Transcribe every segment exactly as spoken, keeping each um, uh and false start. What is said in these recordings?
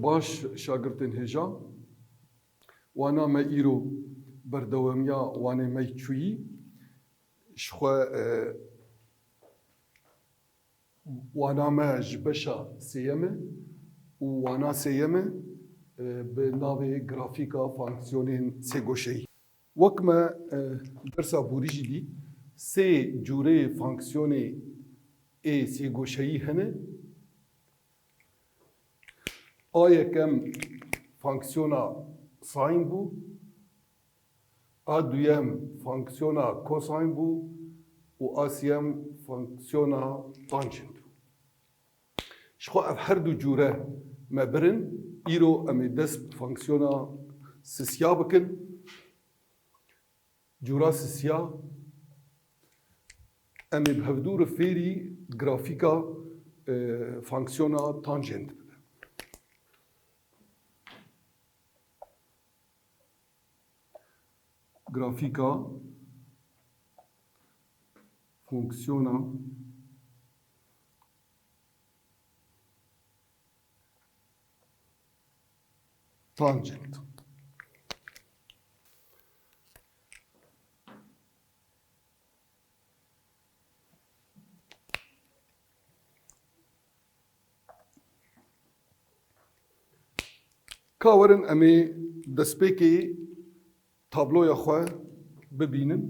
Baş şagirtên hêja, wana me îro berdewamiya wanê me yî çûyî, ji xwe, e, wana me ji beşa sêyem e û wana sêyem e, e, bi navê grafîka fonksiyonên sêgoşeyî. Wek me, e, dersa borî jî dît, sê cûreyê fonksiyonê ê sêgoşeyî hene. A yekem fonksiyona sîn bû, a duyem fonksiyona kosîn bû û a sêyem fonksiyona tanjent bû. Ji xwe ev her du cûre me birin, îro em ê dest bi fonksiyona sisiya bikin. Cûra sisiya, em ê bi hevdû re fêrî grafîka, e, fonksiyona tanjent bibe. Grafîka fonksiyona tanjent. Ka werin em ê destpêkê tabloya xwe bibînin.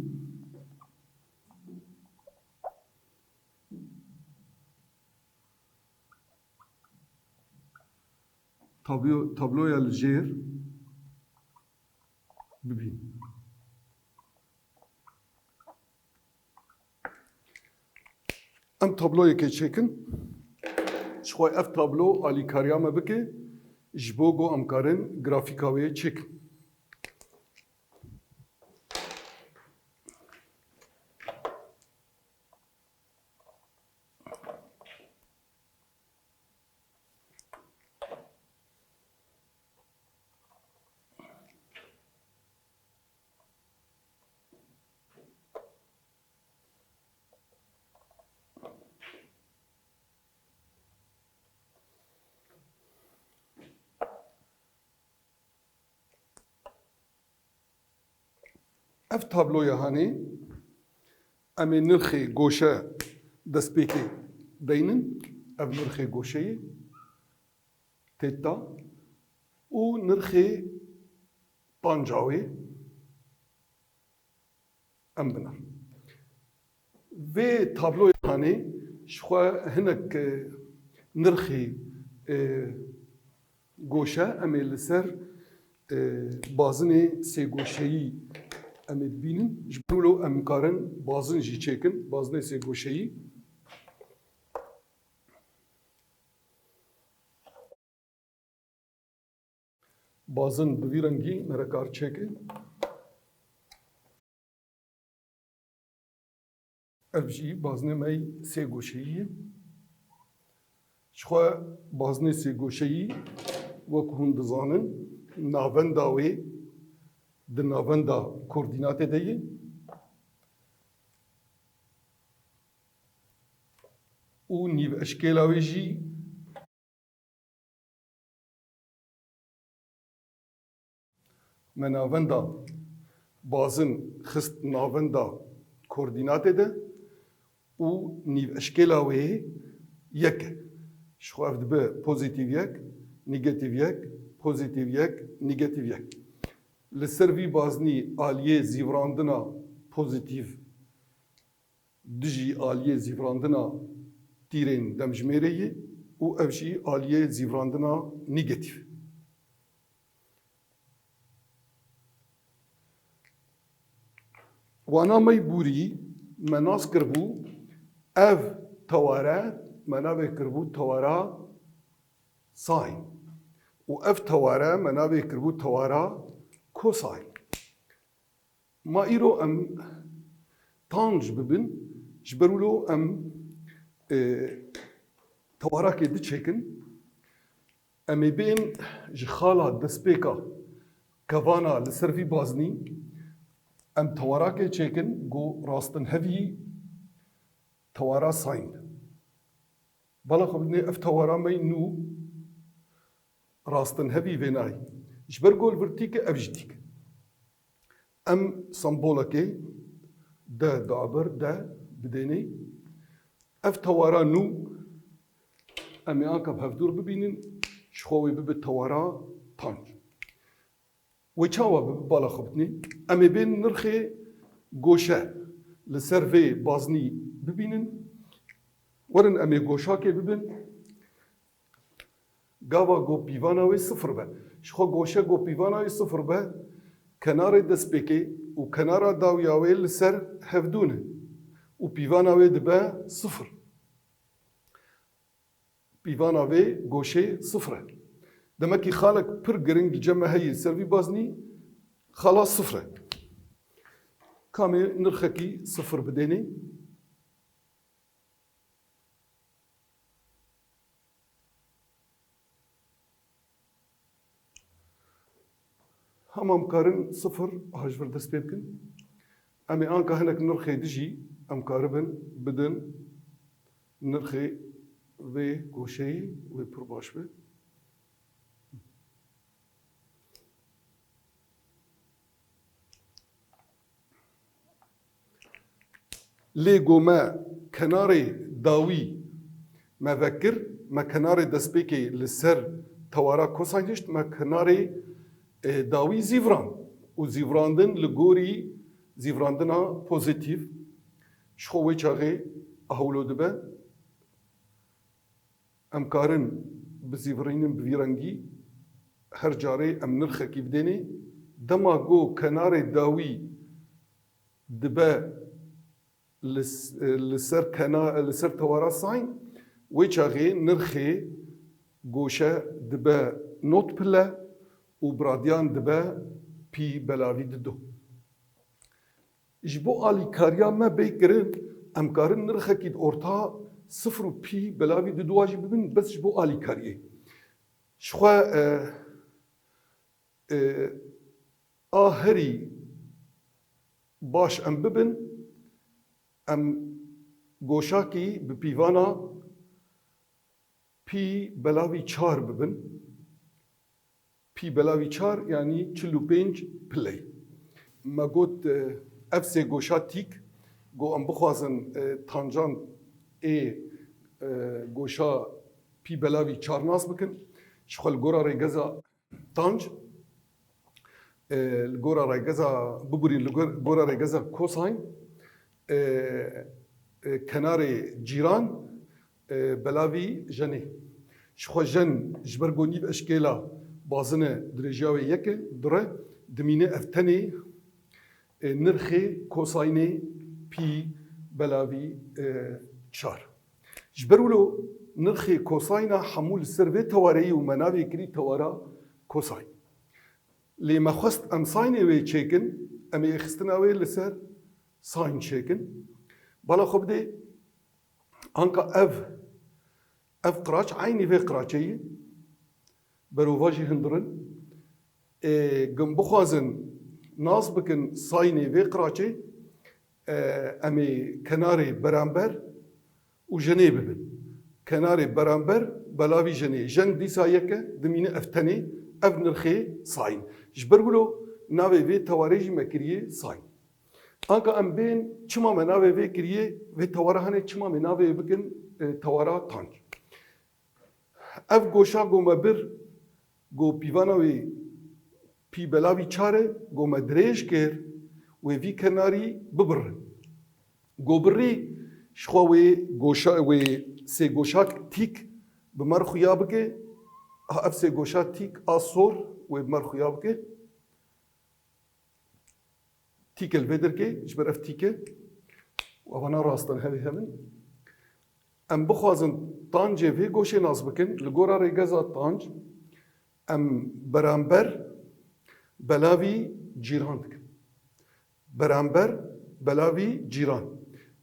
Tablo-, tabloya li jêr bibîn. Em tabloyekê çêkin. Ji xwe ev tablo alîkariya me bike, ji bo ku em karin grafîka wê çêkin. Ev tabloya hanê, em ê nirxê goşe destpêkê deynin. Ev nirxê goşeyê têta û nirxê tanca wê em binin. Vê tabloya hanê ji xwe hinek, e, nirxê, e, goşe em ê li ser, e, bazinê sêgoşeyî em ê dibînin. Ji ber wilo em karin bazin jî çêkin, bazinê sêgoşeyî. Bazin bi vî rengî me re kar çêke. Ev jî bazinê me yî sêgoşeyî ye. Ji xwe bazinê sêgoşeyî, wek hûn dizanin, navenda wê di navenda koordînatê de ye û nîveşkêla wê jî Me navenda bazin xist navenda koordînatê de û nîveşkêla wê yek e. Ji xwe ev dibe pozîtîf yek, negatîf yek, pozîtîf yek, negatîf yek. Li ser vî baznî aliyê zîvirandina pozîtîf dijî aliyê zîvirandina tîrên demjimêrê ye û ev jî aliyê zîvirandina negatîf. Wana me yî borî me nas kiribû, ev teware me navê kiribû tewara sîn û ev teware me navê kiribû tewara kosîn. Ma îro em tanc bibin, ji ber wilo em, e, tewarakê diçêkin, em ê bên ji xala destpêka kevana li ser vî baznî, em tewarakê çêkin ku rastinhevî tewara sîn be. Bala xwe bidinê ev tewara me yî nû, Rastinhevî vê nayê. Ji ber ku li vir tîk e, ev jî tîk e. Em sembolekê de dabir de bidênê. Ev tewara nû em ê anka bi hevdûr bibînin, ji xwe wê bibe tewara tanc. Wê çawa bibe bala xwe bitinê? Em ê bên nirxê goşe li ser vê baznî bibînin. Werin em ê goşakê bibin. Gava ku pîvana wê sifir be. Ji xwe goşe ku pîvana wê sifir be, kenarê destpêkê û kenara dawiya wê li ser hevdû ne û pîvana wê dibe sifir. Pîvana vê goşê sifir e. Demekî xalek pir giring li cem me heye ser vî baznî, xala sifir e. Kamê nirxekî sifir bidênê? Hema em karin sifir a ji vir dest pê bikin. Em ê anka hinek nirxê dijî em karibin bidin nirxê vê goşeyê wê pir baş be. Lê go me kenarê dawî me vekir, me kenarê destpêkê li ser tewara kosayn hişt, me kenarê, e, dawî zîviran û zîvirandin li gorî zîvirandina pozîtîf ji xwe wê çaxê hewlo dibe. Em karin bizîvirînin bi vî rengî, her carê em nirxekî bidênê. Dema ku kenarê dawî dibe li s-, li ser kena-, li ser tewara sayn, wê çaxê nirxê goşe dibe not pile û biradiyan dibe pî belavî dido. Ji bo alîkariya me bê kirin, em karin nirxekî di orta sifir û pî belavî diduwa jî bibin, bes ji bo alîkariyê. Ji xwe, e, e, a herî baş em bibin, em goşakî bi pîvana pî belavî çar bibin. Pî belavî çar, yanî çil û pênc pileyî. Me got, e, ev sê goşa tîk, go em bixwazin, e, tancan ê, e, goşa pî belavî çar nas bikin. Ji xwe li gora rêgeza tanc, e, li gora rêgeza, biborîn li gor-, gora rêgeza kosayn, e, e, kenarê cîran, e, belavî jenê. Ji xwe jen ji ber ku nîv eşkêla bazine dirêjiya wê yek e, dire, dimîne ev tenê, e, nirxê kosaynê pî belavî, e, çar. Ji ber wilo nirxê kosayna hemû li ser vê tewareyî û me navê kirî tewara kosayn. Lê me xwest em saynê wê çêkin, em ê xistina wê li ser sayn çêkin. Bala xwe bidê, anka ev, ev qiraç eynî vê qiraçê ye, berovajî hundir in. Ê, gim bixwazin nas bikin saynê vê qiraçê, e, em ê kenarê beramber û jenê bibin. Kenarê beramber belavî jenê. Jen dîsa yek e, dimîne ev tenê, ev nirxê sayn. Ji ber wilo navê vê tewarê jî me kiriye sayn. Anka em bên çima me navê vê kiriye, vê tewara hene çima me navê bikin, e, tewara tanc. Ev goşa go me bir, go pîvana wê pî belavî çar e, go me dirêj kir, wê vî kenarî bibirin. Go birî, ji xwe wê goşa, wê sê goşak tîk bi me re xuya bike, ha ev sê goşa tîk a sor wê bi me re xuya bike. Tîke li vê derkê, ji ber ev tîke, û evana rastin hevê hev in. Em bixwazin tancê vê goşê nas bikin, li gora rêgeza tanc, em beramber belavî cîran dikin. Beramber belavî cîran.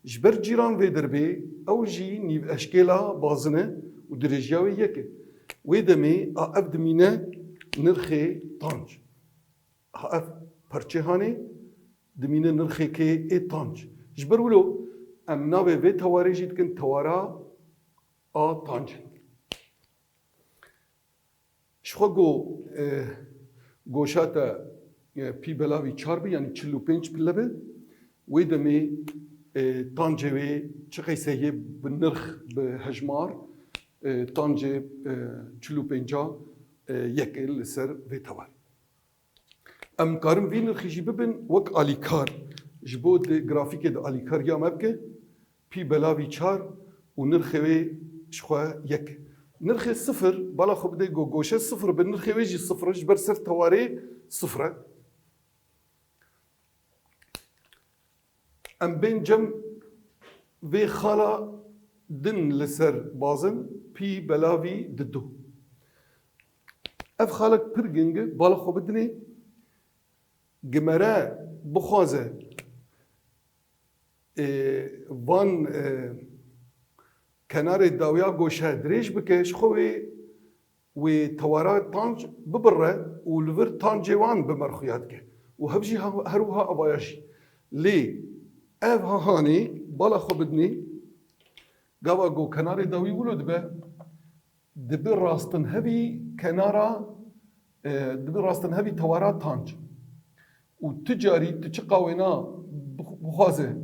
Ji ber cîran vê derbê, ew jî nîv eşkêla bazine û dirêjiya wê yek e. Wê demê a ev dimîne nirxê tanc. Ha ev perçê hanê dimîne nirxê kê ê tanc. Ji ber wilo em navê vê tewarê jî dikin tewara a tanc. Ji xwe go, e, goşa te, e, pî belavî çar be, yanî çil û pênc pile be, wê demê, e, tancê wê çi qeyse ye bi nirx, bi hejmar, e, tancê, e, çil û pênca, e, yek e li ser vê tewarê. Em karin vî nirxî jî bibin wek alîkar. Ji bo di grafîkê de alîkariya me bike, pî belavî çar û nirxê wê ji xwe yek. Nirxê sifir, bala xwe bidê go-, goşe sifir be, nirxê wê jî sifir e, ji ber ser tewarê sifir e. Em bên cem vê xala din li ser bazin, pî belavî didu. Ev xalek pir ging e, bala xwe bidinê, gimere bixwaze, e, van, e, kenarê dawiya goşe dirêj bike, ji xwe wê wê tewara tanc bibirre û li vir tancê wan bi merxuya dike. Û hev jî ha-, her wiha avaya jî. Lê ev ha hanê bala xwe bidinê, gava go kenarê dawî wilo dibe, dibi rastinhevî kenara, e, dibi rastinhevî tewara tanc. Û tu carî tu çiqa wêna bix-, bixwaze,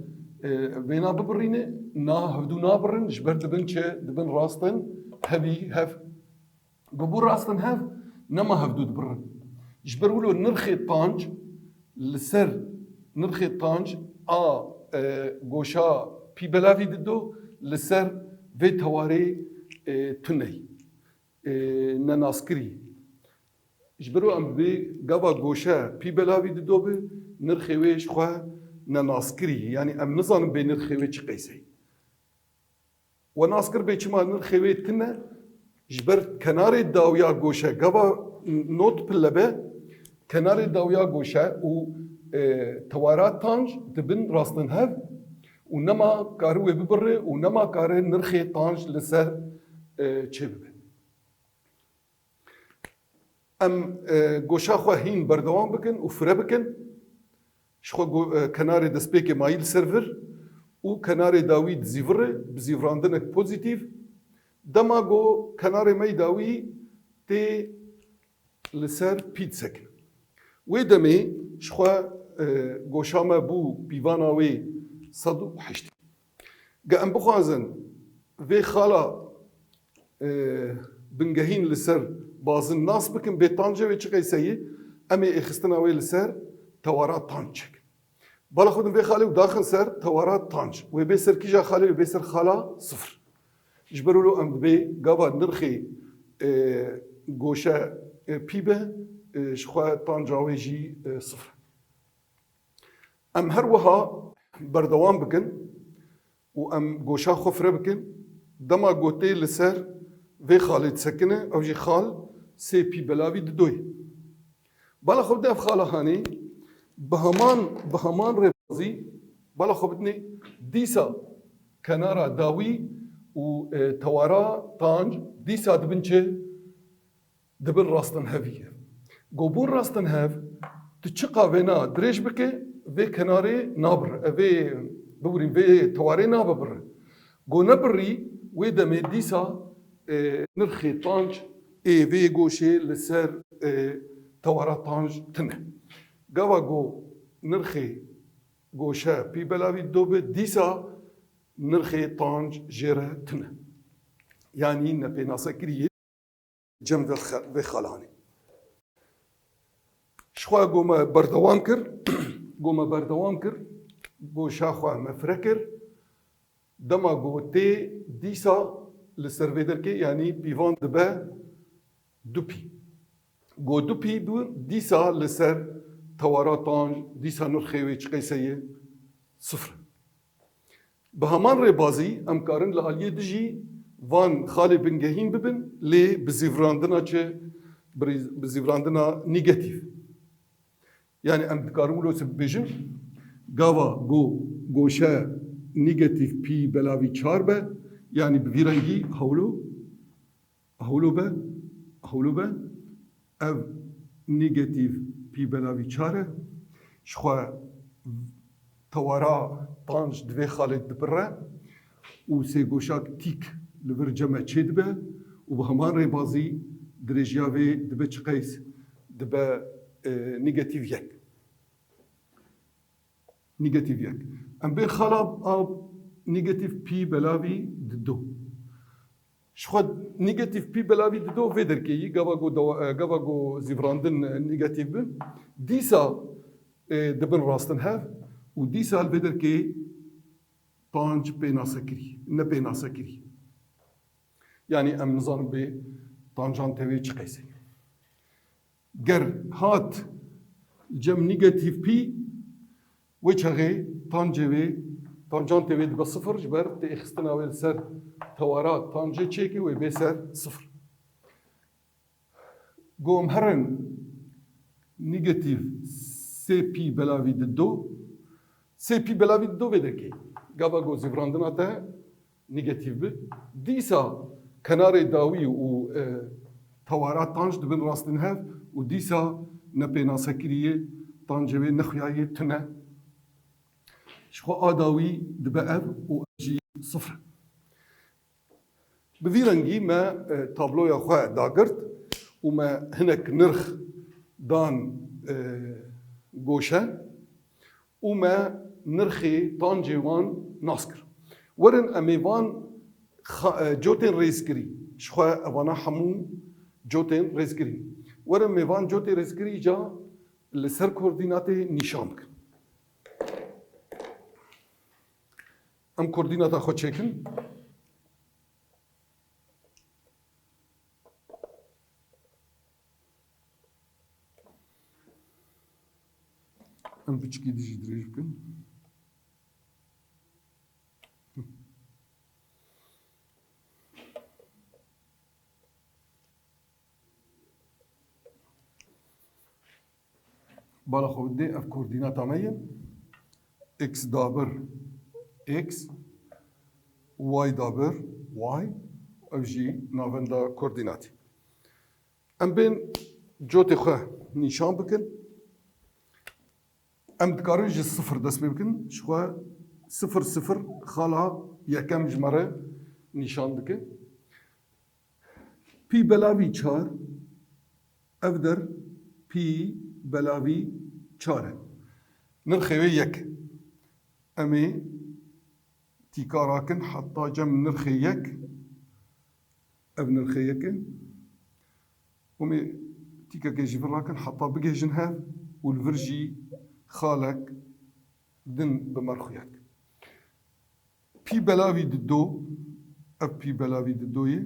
e, wêna bibirîne, na hevdû nabirin, ji ber dibin çi? Dibin rastinhevî hev. Go bû rastinhev, nema hevdû dibirin. Ji ber wilo nirxê tanc li ser nirxê tanc a, e, goşa pî belavî dido li ser vê tewarê, e, tuney, e, nenaskirî. Ji ber wilo em bi gava goşe pî belavî dido bi nirxê wê ji xwe nenaskirî. Yanî em nizanin bê nirxê wê çi qeysey. We nas kir bê çima nirxê wê tune, ji ber kenarê dawiya goşe gava not pille be, kenarê dawiya goşe û, e, tewara tanc dibin rastinhev û nema kari wê bibirre û nema kari nirxê tanc li ser, e, çêbibe. Em, e, goşa xwe hîn berdewam bikin û fire bikin. Ji xwe go-, e, kenarê destpêkê mayî li ser vir û kenarê dawî dizîvire, bi zîvirandinek pozîtîf. Dema go kenarê me yî dawî tê li ser pî disekine. Wê demê ji xwe, e, goşa me bû pîvana wê sed û heştê. Ge em bixwazin vê xala, e, bingehîn li ser bazin nas bikin, bê tancê wê çi qeyse yî, em ê êxistina wê li ser tewara tanc çekin. Bala xwe din vê xalê û daxin ser tewara tanc. Wê bê ser kîja xalê? Wê bê ser xala sifir. Ji ber wilo em dibê gava nirxê, e, goşe, e, pî be, e, ji xwe tanca wê jî, e, sifir. Em her wiha berdewam bikin û em goşa xwe fire bikin. Dema gotê li ser vê xalê disekine, ew jî xal sê pî belavî didoyê. Bala xwe bide ev xala hanê, bi heman, bi heman rêbazî, bala xwe bidinê, dîsa kenara dawî û, e, tewara tanc dîsa dibin çi? Dibin rastinhevî ye. Go bûn rastinhev, tu çiqa vêna dirêj bike, vê kenarê nabir, e, vê, bibirîn, vê tewarê nabibire. Go nebirî, wê demê dîsa, e, nirxê tanc ê vê goşê li ser, e, tewara tanc tune. Gava go nirxê goşe pî belavî didobe, dîsa nirxê tanc jê re tune. Yanî nepênasekirî yê cem vê xe-, vê xalanê. Ji xwe go me berdewam kir, go me berdewam kir, goşa xwe me fire kir. Dema go tê dîsa li ser vê derkê, yanî pîvan dibe du pî. Go du pî bû, dîsa li ser tewara tanc, dîsa nirxê wê çi qeyse ye? Sifir. Bi heman rêbazî em karin li aliyê dijî van xalê bingehîn bibin, lê bi zîvirandina çi? Bi rîz-, bi zîvirandina negatîf. Yanî em dikarin wilo çi bibêjin, gava go-, goşe negatîf pî belavî çar be, yanî bi vî rengî hewlo, hewlo be, hewlo be, ev negatîf pî belavî çar e. Ji xwe tewara tanc di vê xalê dibire û sê goşak tîk li vir cem e çêdibe û bi heman rêbazî Dirêjiya vê dibe çi qeys? Dibe, e, negatîf yek. Negatîf yek. Em bên xala a negatîf pî belavî dido. Ji xwe negatîf pî belavî dido vê derkê yî, gava ku dawa-, e, gava ku zîvirandin, e, negatîf bi. Dîsa, e, dibin rastin hev û dîsa li vê derkê tanc pênase kirî, ne pênase kirî. Yanî em nizanin bê tancan tê wê çi qeysê. Ger hat cem negatîf pî, wê çaxê tancê wê, tancan tê wê dibe sifir, ji ber têxistina wê li ser tewara tancê çêkê wê bê ser sifir. Go em herin negatîf sê pî belavî dido, sê pî belavî dido vê derkê. Gava go zîvirandina te negatîf bi. Dîsa kenarê dawî û, e, tewara tanc dibin rastin hev û dîsa nepênasekirî yê, tancê wê nexuya yê tune. Ji xwe a dawî dibe ev û ev jî sifir e. Bi vî rengî me, e, tabloya xwe dagirt û me hinek nirx dan, e, goşe û me nirxê tancê wan nas kir. Werin em ê van xa-, e, cotên rêzkirî, ji xwe evana hemû cotên rêzkirî. Werin me van cotê rêzkirî ca li ser koordînatê nîşan bikin. Em koordînata xwe çêkin. Em piçikî dijî dirêj bikin. Bala xwe dê ev koordînata me ye. X dabir x, y dabir y, ev jî navenda koordînatê. Em bên cotê xwe nîşan bikin. Em dikarin ji sifir dest pê bikin. Ji xwe sifir sifir xala yekem ji me re nîşan dike. Pî belavî çar, ev der pî belavî çar e. Nirxê wê yek e. Em ê tîka rakin heta cem nirxê yek, ev nirxê yek e. Û em ê tîkekê ji vir rakin heta bigihêjin hev û li vir jî xalek din bi me re xuya dike. Pî belavî dido, ev pî belavî dido ye.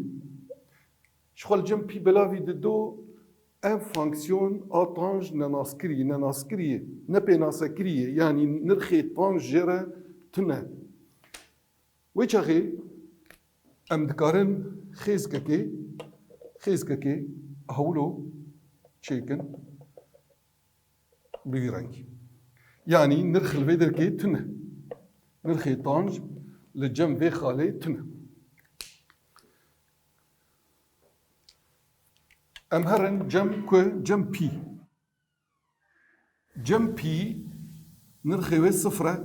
Ji xwe li cem pî belavî dido, ev fonksiyon a tanj nenaskirî, nenaskirî ye, nepênasekirî ye. Yanî nirxê tanj jê re tune. Wê çaxê em dikarin xêzkekê, xêzkekê hewlo çêkin. Bi vî rengî. Yanî nirx li vê derkê tune. Nirxê tanj li cem vê xalê tune. Em herin cem ku, cem pî. Cem pî nirxê wê sifir e,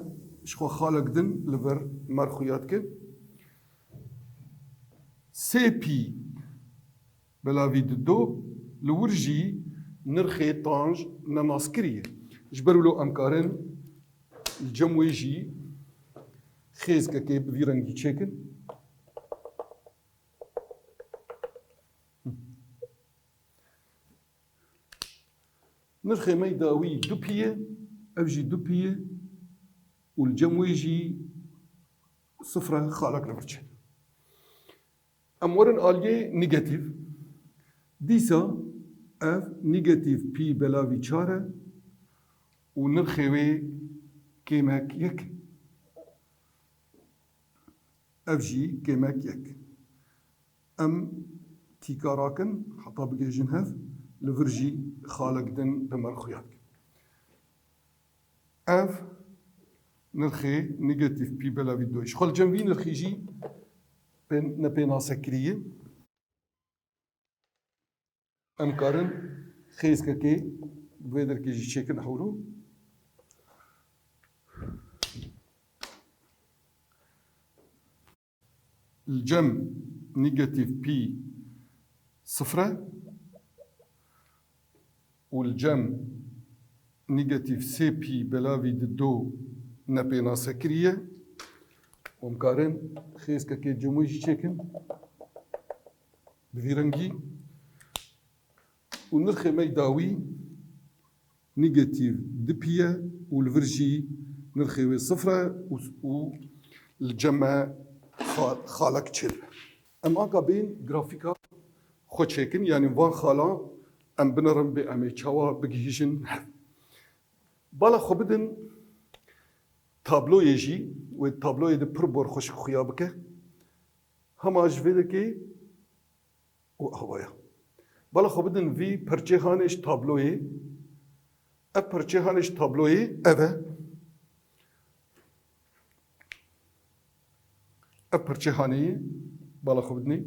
ji xwe xalek din li vir me re xuya dike. Sê pî belavî dido, li wir jî nirxê tanj nenaskirî ye. Ji ber wilo em karin li cem wê jî xêzkekê bi vî rengî çêkin. Nirxê me dawî du pî ye, ev jî du pî ye û li cem wê jî sifir e, xalek li vir çê. Em werin aliyê negatîf. Dîsa ev negatîf pî belavî çar e û nirxê wê kêmek yek e. Ev jî kêmek yek. Em tîka rakin heta bigihêjin hev, li vir jî xalek din bi me re xuya dikin. Ev nirxê negatîf pî belavî du. Ji xwe li cem vî nirxî jî pê-, nepênasekirî ye. Em karin xêzkekê bi vê derkê jî çêkin hewlo. Li cem negatîf pî sifir e, û li cem negatîf sê pî belavî di do nepênasekirî ye. Em karin xêzkekê cem wê jî çêkin. Bi vî rengî. Û nirxê me yê dawî negatîf du pî ye û li vir jî nirxê wê sifir e û, û li cem me xa-, xalek çêdibe. Em anka bên grafîka xwe çêkin, yanî van xalan em binerin bê em ê çawa bigihîjin hev. Bala xwe bidin tabloyê jî, wê tabloyê de pir bor xweşik xuya bike. Hema ji vê dekê û awaya. Bala xwe bidin vî perçê hanê ji tabloyê. Ev perçê hanê ji tabloyê ev e. Ev perçê hanê ye. Bala xwe bidinê.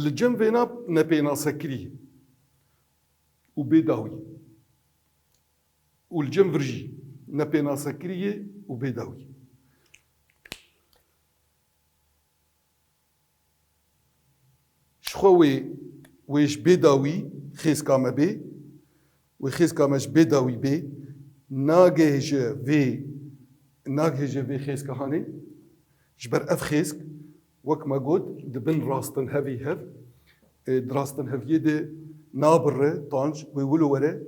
Li cem vêna nepênasekirî û bêdawî. Û li cem vir jî nepênasekirî ye û bêdawî. Ji xwe wê, wê ji bê dawî xêzka me bê, wê xêzka me ji bê dawî bê, nagihêje vê, nagihêje vê xêzka hanê. Ji ber ev xêzk, wek me got, di bin rastinhevî hev, e, di rastinheviyê de nabirre tanc, wê wilo were,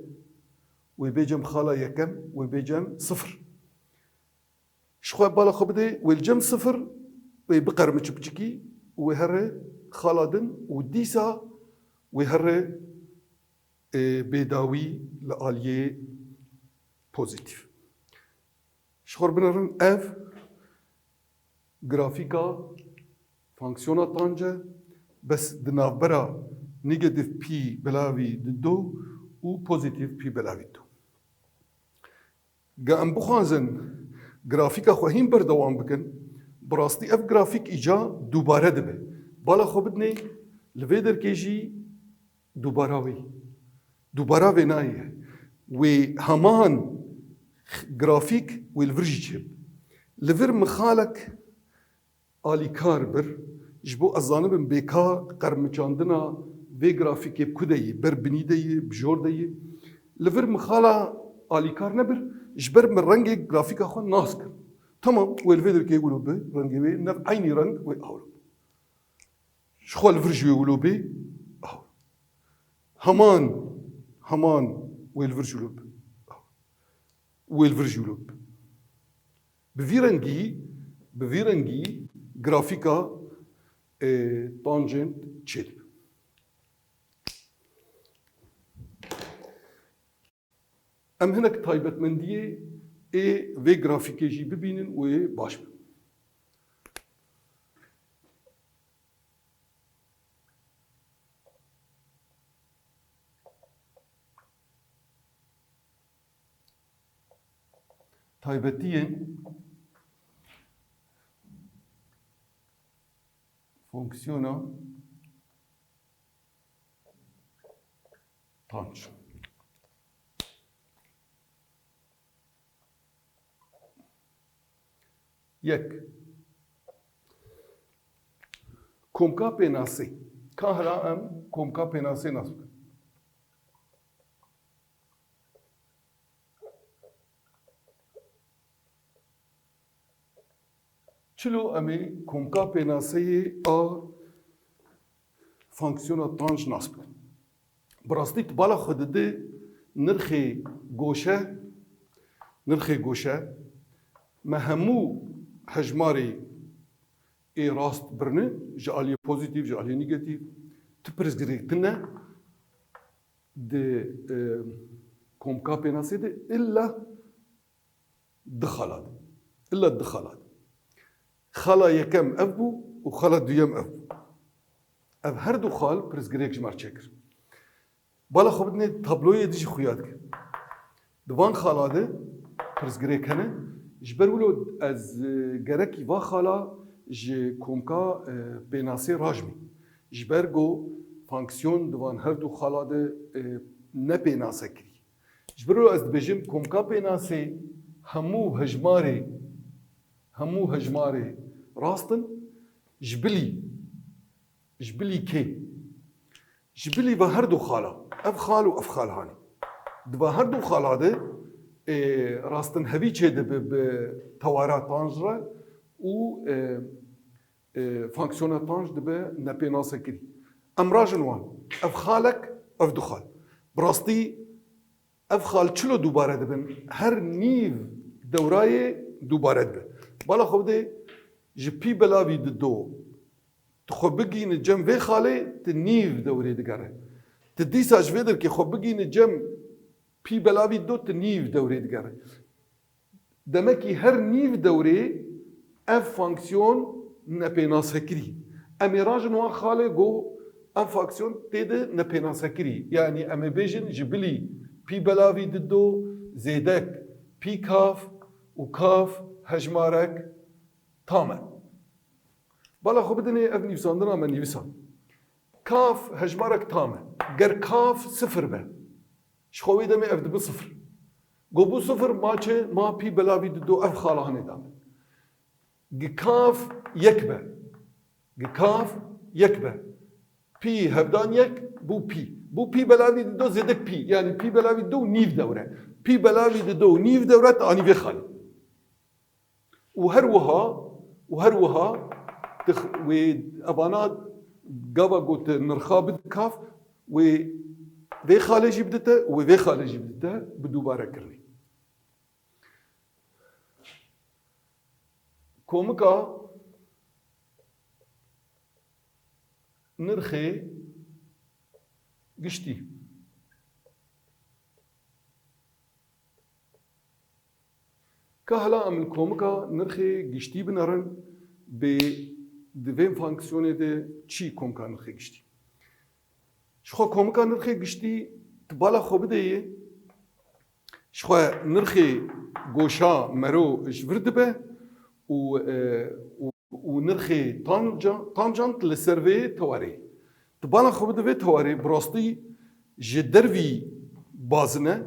wê bê cem xala yekem, wê bê cem sifir. Ji xwe bala xwe bidê, wê li cem sifir, wê biqermiçe piçikî û wê here xala din û dîsa wê here, e, bêdawî li aliyê pozîtîf. Ji xwe binerin ev grafîka fonksiyona tanc e, bes di navbera negatîf pî belavî di do û pozîtîf pî belavî do. Ge em bixwazin grafîka xwe hîn berdewam bikin, bi rastî ev grafîk îca dubare dibe. Bala xwe bidinê, li vê derkê jî dubara wê. Dubara vê nayê. Wê heman grafîk wê li vir jî çêbe. Li vir mixalek alîkar bir, ji bo ez zanibim bê ka qermiçandina vê grafîkê bi ku de yî, ber binî de yî, bi jor de yî. Li vir mixala alîkar nebir, ji ber min rengê grafîka xwe nas kir. Tamam, wê li vê derkê wilo bi, rengê wê nev eynî reng wê awro. Ji xwe li vir jî wê wilo bê, awro. Heman, heman wê li vir jî wilo bi. Wê li vir jî wilo bi. Bi vî rengî, bi vî rengî grafîka, e, tangent çêdibe. Em hinek taybetmendiyê ê vê grafîkê jî bibînin û ê baş bin. Taybetiyên fonksiyona tanc. Yek. Komka pênasê. Ka hela em komka pênasê nas bikin. Çilo em ê komka pênaseyê a fonksiyona tanc nas bikin. Bi rastî tu bala xwe dide nirxê goşe, nirxê goşe, me hemû hejmarê ê rast birine, ji aliyê pozîtîf, ji aliyê negatîf, tu pirsgirêk tune di, e, komka pênasê de illa du xala de. Illa du xala de. Xala yekem ev bû û xala duyem ev bû. Ev her du xal pirsgirêk ji me re çêkir. Bala xwe bidinê tabloyê dî jî xuya dike. Di van xala de pirsgirêk hene. Ji ber wilo ez, e, gerekî va xala ji komka, e, pênasê rajmî. Ji ber ku fonksiyon di van her du xala de, e, ne pênase kirî. Ji ber wilo ez dibêjim komka pênasê hemû hejmarê, hemû hejmarê rast in, ji bilî, ji bilî kê? Ji bilî ve her du xala, ev xal û ev xal hanê. Di va her du xala de, e, rastinhevî çêdibe bi tewara tanc re û, e, e, fonksiyona tanc dibe nepênasekirî. Em rajin wan. Ev xalek, ev du xal. Bi rastî ev xal çilo dubare dibin? Her nîv dewrayê dubare dibe. Bala xwe bidê ji pî belavî dido. Tu xwe bigihîne cem vê xalê, tu nîv dewrê digere. Tu dîsa ji vê derkê xwe bigihîne cem pî belavî dido, tu nîv dewrê digere. Demekî her nîv dewrê ev fonksiyon nepênasekirî. Em ê rajin wan xalê ku ev fonksiyon tê de nepênasekirî. Yanî em ê bêjin ji bilî pî belavî dido zêdek pî kaf û kaf hejmarek tam e. Bala xwe bidinê ev nivîsandina me nivîsan. Kaf hejmarek tam e. Ger kaf sifir be, ji xwe wê demê ev dibe sifir. Go bû sifir, ma çi? Ma pî belavî dido ev xala hanê da me. Gi kaf yek be. Gi kaf yek be. Pî hevdan yek bû pî. Bû pî belavî dido zêdek pî. Yanî pî belavî dido û nîv dewre. Pî belavî dido û nîv dewre te anî vê xalê. Û her wiha, û her wiha tu x-, wê evana gava ku tu nirxa bidî kaf, wê vê xalê jî bidite û wê vê xalê jî bidite bi dubare kirinê. Komika nirxê giştî. Ka hela em li komika nirxê giştî binerin, bê di vê fonksiyonê de çi komika nirxê giştî? Ji xwe komika nirxê giştî tu bala xwe bide yê, ji xwe nirxê goşa mero ji vir dibe û, e, û, û nirxê tanca-, tanjant li ser vê tewarê. Tu bala xwe bide vê tewarê, bi rastî ji dervî bazin e,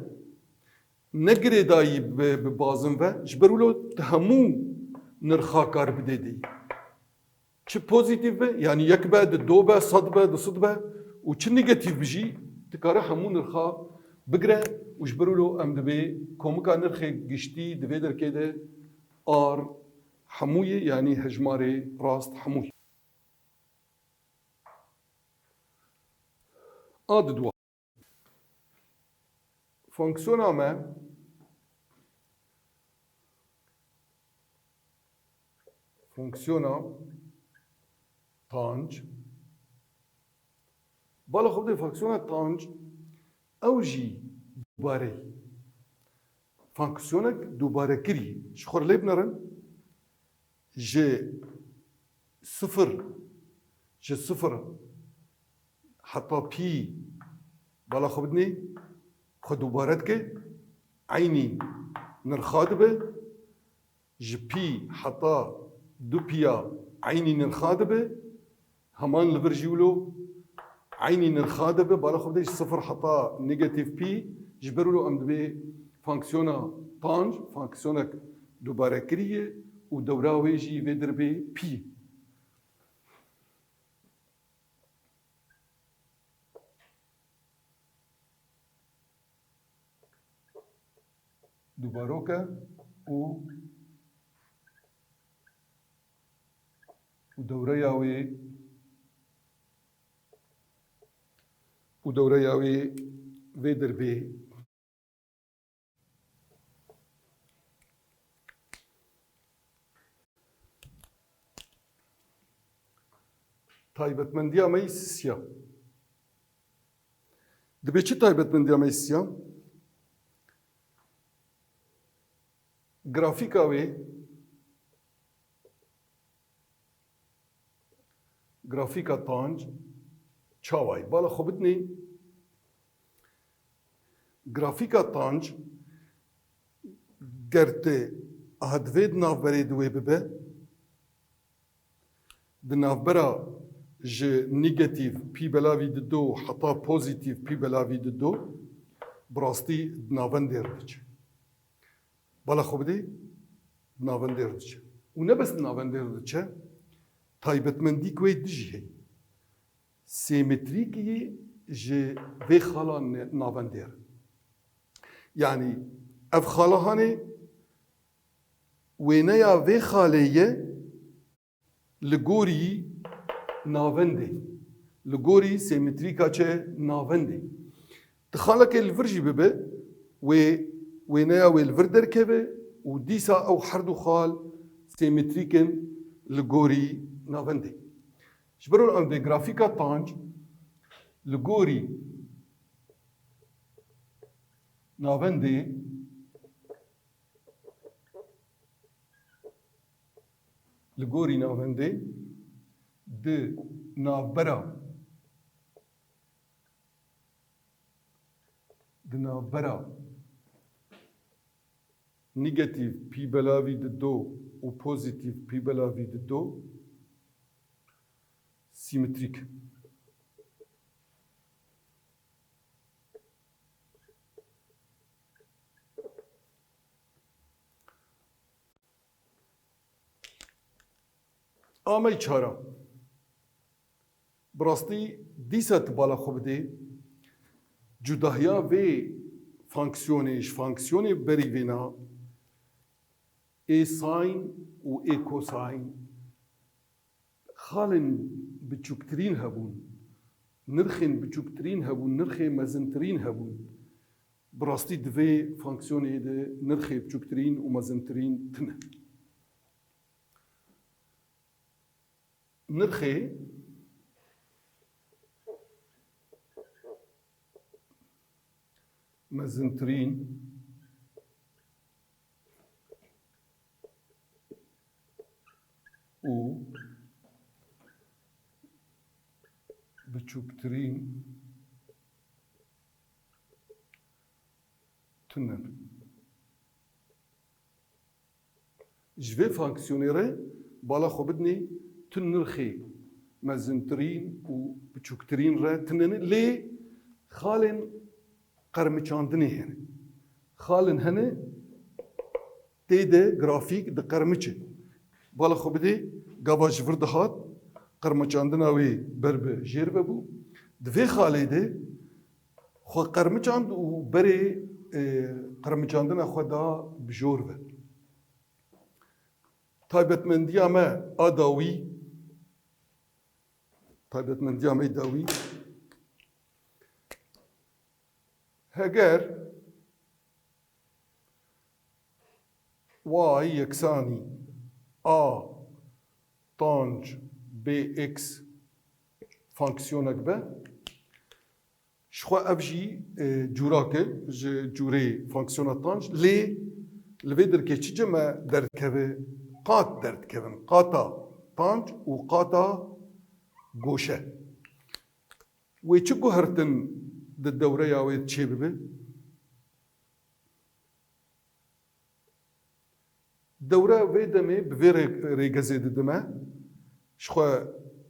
ne girêdayî bi, bi bazin ve, ji ber wilo tu hemû nirxa kar bidê dê. Çi pozîtîf be, yanî yek be, di do be, sed be, du sed be û çi negatîf be jî, tu kare hemû nirxa bigire û ji ber wilo em dibê komika nirxê giştî di vê derkê de R hemû ye, yanî hejmarê rast hemû ye. A di dua. Fonksiyona me, fonksiyona tanc. Bala xwe bidê fonksiyona tanc, ew jî dubare ye. Fonksiyonek dubarekirî. Ji xwe re lê binerin. Ji sifir, ji sifir heta pî bala xwe bidinê, xwe dubare dike, eynî nirxa dibe, ji pî heta du pîya eynî nirxa dibe, heman li vir jî wilo eynî nirxa dibe, bala xwe bidê ji sifir heta negatîf pî, ji ber wilo em dibê fonksiyona tanc, fonksiyonek dubarekirî ye û dewra wê jî vê dir bê pî. Dubarok e û, û dewreya wê, û dewreya wê vê dir bê. Taybetmendiya me yî sisiya. Dibê çi taybetmendiya me yî sisiya? Grafîka wê, grafîka tanc, çawa ye? Bala xwe bidinê. Grafîka tanc, ger tu aha divê di navberê di wê bibe, di navbera ji negatîf pî belavî dido heta pozîtîf pî belavî dido, bi rastî di navendê re diçe. Bala xwe bidê, di navendê re diçe. Û ne bes di navendê re diçe, taybetmendîk wê di jî heye. Sêmetrîkî ji vê xala ne-, navendê re. Yanî ev xala hanê wêneya vê xalê ye li gorî navendê. Li gorî sêmetrîka çi navendê. Di xalekê li vir jî bibe, wê wêneya wê li vir derkeve û dîsa ew herdu xal sêmetrîk in li gorî navendê. Ji ber wê em dê grafîka tanc li gorî navendê, li gorî navendê di navbera, di navbera negatîf pî belavî di do û pozîtîf pî belavî di do sîmetrîk. Amey çara. Bi rastî dîsa tu bala xwe bidê, cudahiya vê fonksiyonê ji fonksiyonê berî vêna ê sîn û ê kosîn xalên biçûktirîn hebûn, nirxên biçûktirîn hebûn, nirxê mezintirîn hebûn. Bi rastî di vê fonksiyonê de nirxê biçûktirîn û mezintirîn tune. Nirxê mezintirîn û biçûktirîn tune. Ji vê fonksiyonê re bala xwe bidinê tu nirxê mezintirîn û biçûktirîn re tune ne, lê xalên qermiçandinê hene. Xalên hene tê de grafîk diqermiçe. Bala xwe bidê, gava ji vir dihat, qermiçandina wê ber bi jêr ve bû. Di vê xalê de xwe qermiçand û berê, e, qermiçandina xwe da bi jor ve. Taybetmendiya me a dawî, taybetmendiya me dawî, heger y yeksanî a tanc bx fonksiyonek be, ji xwe ev jî, e, cûrak e ji cûrê fonksiyona tanc, lê li vê derkê çi cem e derdikeve? Qat derdikevin. Qata tanc û qata goşe. Wê çi guhertin di dewreya wê çêbibe? Dewra vê demê bi vê rê-, rêgezê didime. Ji xwe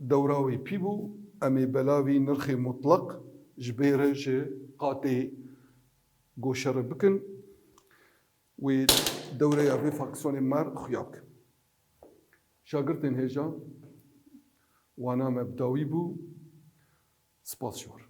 dewra wê pî bû, em ê belavî nirxê mutleq ji bê re ji qatê goşe re bikin. Wê dewreya vê fonksiyonê me re xuya bikin. Şagirtên hêja, wana me bi dawî bû. Spas ji we re.